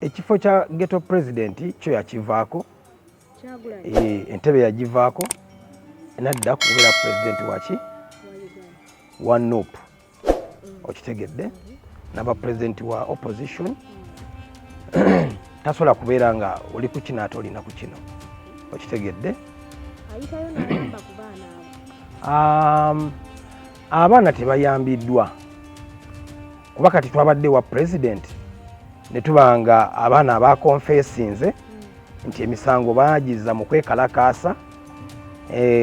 Ekifo kya ghetto president kyo yakivaako. Kyagulanyi. Entebe yagivaako nadda kubeera president waki wa NUP. Okitegedde? Naba president wa opposition. Tasobola kubeera nga oli ku kino ate olina ku kino. Okitegedde? Ayitayo n'ayamba ku baana abo. Abaana tebayambiddwa kuba kati twabadde wa president ne tuba nga abaana abakonfesinze nti emisango bagiza mu kwekalakaasa,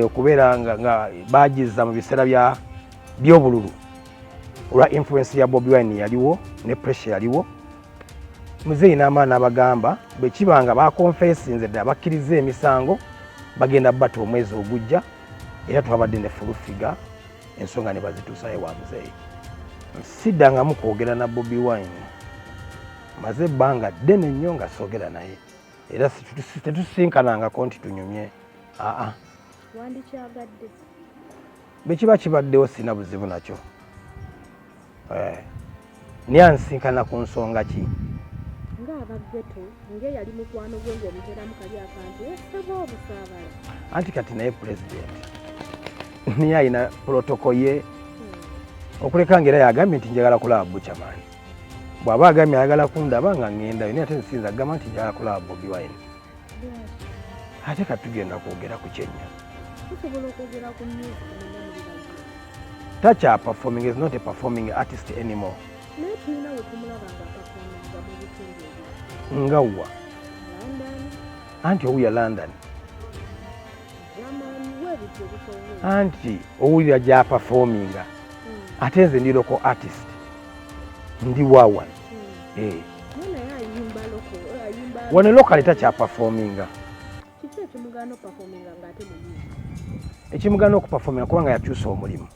okubeera nga bagiza mu biseera by'obululu olwa influence ya Bobi Wine yaliwo ne pressure yaliwo. Muzeeyi n'amaana abagamba bwe kiba nga bakonfesinze ddala bakkiriza emisango bagenda bata omwezi ogujja, era twabadde ne full figure ensonga ne bazituusayo wa muzeeyi. Siddangamu kwogera na Bobi Wine, maze ebbanga ddene nnyo nga soogera naye, era tetusinkanangako nti tunyumye. Aa. Wandikyagadde? Bwe kiba kibaddewo sina buzibu nakyo. Naye ansinkana ku nsonga ki? Ng'aba ghetto, ng'eyali mukwano gwe ng'omuteramu kali akantu esaba obusaabala. Anti kati naye president niye alina protocol ye, okuleka nga era yagambye nti njagala kulaba Buchaman. Bw'aba agambye ayagala kundaba nga ŋŋendayo, naye ate nsinza kugamba nti njagala kulaba Bobi Wine. Ate kati tugenda kwogera ku kyennyo. Tusobola okwogera ku music mwenna muli bayi. Takya performing, is not a performing artist anymore. Naye tulina we tumulaba nga performinga mu bitundu ebyo. Nga wa? London. Anti owulira London. Germany, weebityo ebifo. Anti owulira gya performinga. Ate nze ndi local artist. Ndi wa wano. Naye ayimba local, ayimba. Wano local takya performinga. Kiki ekimugaana okuperforminga ng'ate muyimbi? Ekimugaana okuperforminga kubanga yakyusa omulimu.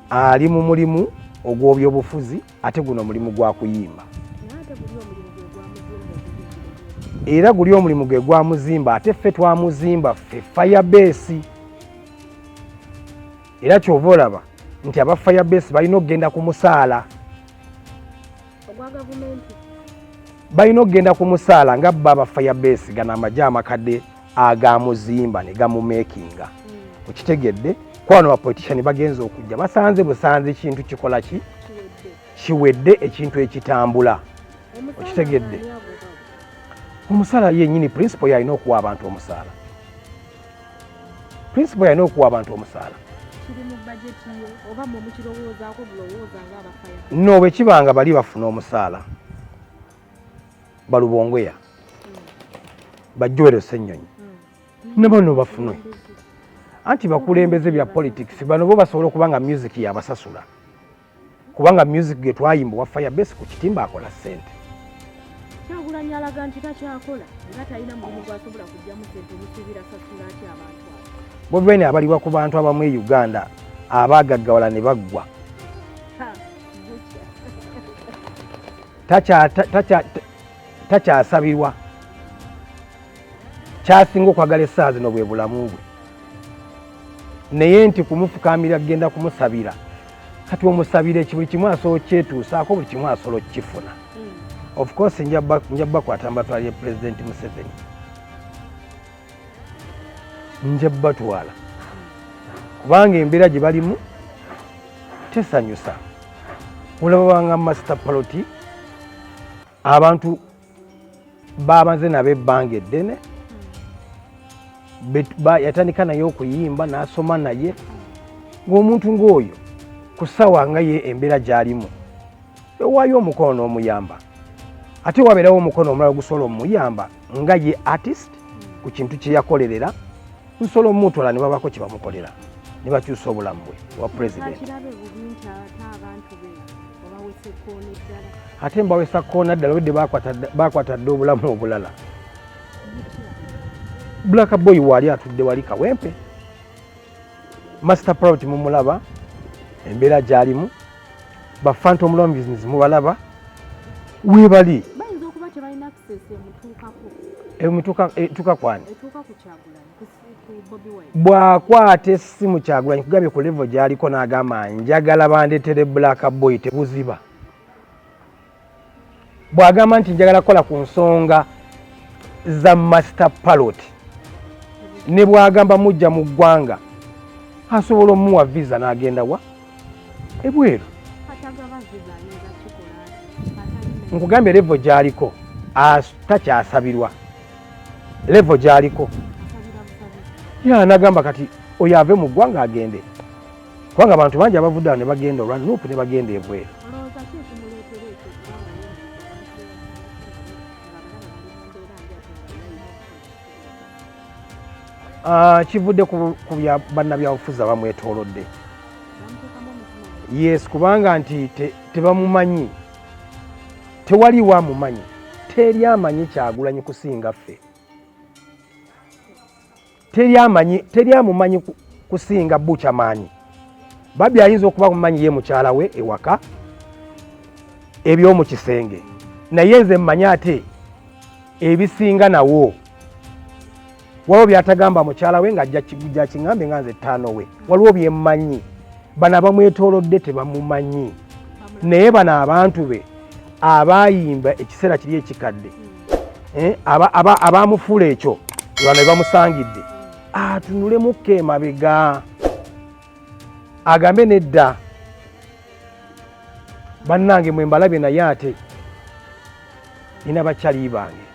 Ali mu mulimu ogw'ebyobufuzi, ate guno omulimu gwa kuyimba. Naye ate guli omulimu gwe gwamuzimba okuyimbira. Era guli omulimu gwe gwamuzimba, ate ffe twamuzimba ffe Firebase. Era ky'ova olaba nti aba Firebase balina okugenda ku musaala. Ogwa gavumenti. Balina okugenda ku musaala nga bo aba Firebase, gano amagye amakadde agamuzimba ne gamumekinga. Okitegedde? Kuba bano bapolitician bagenze okujja basanze busanze kintu kikola ki? Kiwedde, ekintu ekitambula. Okitegedde? Omusaala yennyini principal yalina okuwa abantu omusaala. Principal yalina okuwa abantu omusaala. Kiri mu bajeti ye oba mwe mukirowoozaako bulowooza ng'abafaya? No, bwe kiba nga bali bafuna omusaala balubongoya bajjoero Ssennyonyi ne bano bafunwe, anti bakulembeze bya politics bano bo basobola okuba nga music yabasasula, kubanga music ge twayimba wa Firebase ku kitimba akola ssente. Kyagulanyi alaga nti takyakola era talina mulimu gwasobola kugyamu ssente, omusuubira sasula atya abantu abo? Bobi Wine abalibwa ku bantu abamu e Uganda abaagaggawala ne baggwa. Takyasabirwa. Kyasinga okwagala essaawa zino bwe bulamu bwe, naye nti kumufukamira kugenda kumusabira, kati omusabira eki? Buli kimu asobola okyetuusaako, buli kimu asobola okukifuna. Of course nja bakwata mbatwalire President Museveni, nja batwala kubanga embeera gye balimu tesanyusa. Olaba banga Master Paroti, abantu baamaze nabo ebbanga eddene, yatandika naye okuyimba n'asoma naye, ng'omuntu ng'oyo ku ssaawa nga ye embeera gy'alimu ewaayo omukono n'omuyamba, ate wabeerawo omukono omulala ogusobola omuyamba nga ye artist ku kintu kye yakolerera, nsobola omutwala ne babako kye bamukolera ne bakyusa obulamu bwe wa president. Akirabe bubi nti ate abantu be obawesa ekkoona eddala. Ate mbawesa kkoona ddala, obedde bakwata dda obulamu obulala. Black Boy waali atudde wali Kawempe, Master Proud mumulaba embeera gy'alimu, ba Phantom Longings mubalaba weebali. Bayinza okuba tebalina access emutuukako. Emutuuka, etuuka kwani? Etuuka ku Kyagulanyi, ku Bobi Wine. Bw'akwata essimu Kyagulanyi kugambye ku level gy'aliko n'agamba njagala bandeetere Black Boy, tebuziba. Bw'agamba nti njagala kukola ku nsonga za Master Parrot, ne bw'agamba mujja mu ggwanga, asobola omuwa visa n'agenda wa ebweru. Nkugambye level gy'aliko takyasabirwa, level gy'aliko ya nagamba kati oyo ave mu ggwanga agende, kubanga abantu bangi abavudde awo ne bagenda olwa NUP ne bagenda ebweru. Kivudde ku bya bannabyabufuzi abamwetoolodde. Yes, kubanga nti tebamumanyi, tewaliwo amumanyi, teri amanyi Kyagulanyi kusinga ffe, teri amanyi, teri amumanyi kusinga Buchaman. Babi ayinza okuba mumanyi ye mukyala we ewaka eby'omu kisenge, naye nze mmanyi ate ebisinga nawo. Waliwo byatagamba mukyala we nga ajja kiŋŋambe nga nze ttaano we, waliwo byemmanyi. Bano abamwetoolodde tebamumanyi, naye bano abantu be abayimba ekiseera kiri ekikadde, abamufuula ekyo bano bebamusangidde, atunulemukko emabega agambe nedda bannange mwe mbalabye, naye ate nina bakyali bange.